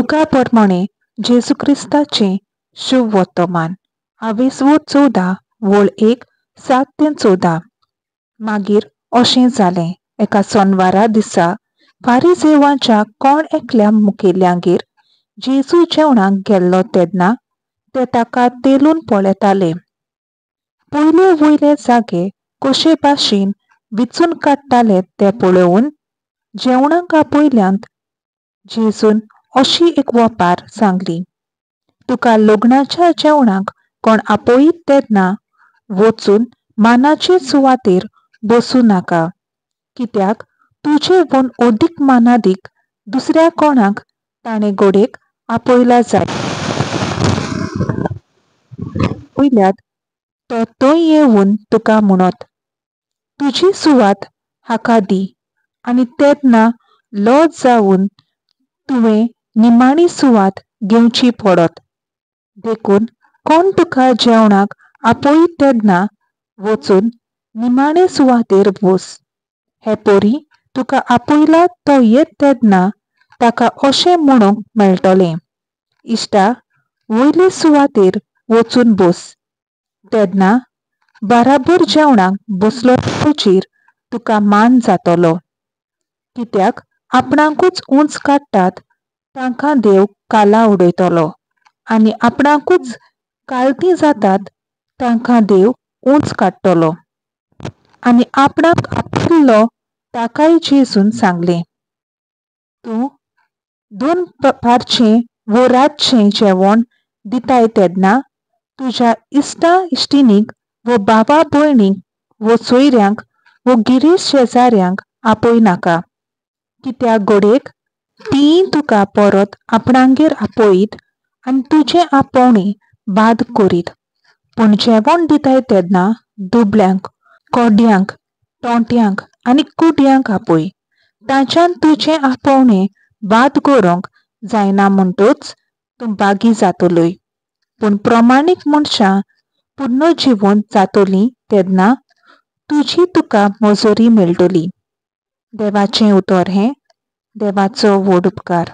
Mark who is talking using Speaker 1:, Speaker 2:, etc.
Speaker 1: लुका प्रमाणे जेजू क्रिस्ताचें शुभ वर्तमान आवेसवो 14 वळ 1 7 ते 14. मागीर अशें जालें, एका सोनवारा दिसा फारिजेवांच्या कोण एकल्या मुखेल्यांगेर जेजू जेवणाक गेल्लो तेन्ना ते ताका तेलून पळयताले. पयले वयले जागे कशे भाशेन विचून काडटाले ते पळोवन जेवणाक आपयल्यांत जेजून अशी एक वपार सांगली, तुका लग्नाच्या जेवणाक कोण आपयत तेन्ना वचून मानाचे सुवातेर बसूं नाका, कित्याक तुजे वून अदीक मानादीक दुसऱ्या कोणाक ताणें घडयेक आपयला जाय पयल्यात तो थंय येवन तुका म्हणत, तुजी सुवात हाका दी, आनी तेन्ना लज जावन तुवें निमाणी सुवात घेवची पडत. देखून कोण तुका जेवणाक आपयत तेन्ना वचून निमाणे सुवातेर बस. हे परी तुका आपयला तो येत तेन्ना ताका अशें म्हणूंक मेळटलें, इश्टा वयले सुवातेर वचून बस. तेन्ना बाराबर जेवणाक बसलो ताचेर तुका मान जातलो. कित्याक आपणाकूच उंच काडटात तांकां देव काला उडयतलो आनी आपणाकूच कालती जातात तांकां देव उंच काडटलो. आनी आपणाक आपयल्लो ताकाय जेजून सांगलें, तूं दनपारचें वो रातचें जेवण दिताय तेन्ना तुज्या इश्टा इश्टिणीक वो भावा भयणीक वो सोयऱ्यांक वो गिरेस्त शेजाऱ्यांक आपय नाका, कित्याक घडयेक तीं तुका परत आपणागेर आपयत आनी तुजें आपोवणें बाद करीत. पूण जेवण दिताय तेन्ना दुबळ्यांक, कोड्यांक, तोंट्यांक आनी कुड्यांक आपय. तांच्यान तुजें आपोवणें बाद करूंक जायना म्हणटच तूं बागी जातलोय. पूण प्रमाणीक मनशां पुर्नजिवन जातलीं तेन्ना तुजी तुका मजुरी मेळटली. देवाचें उतर हें. देवाचो व्हड उपकार.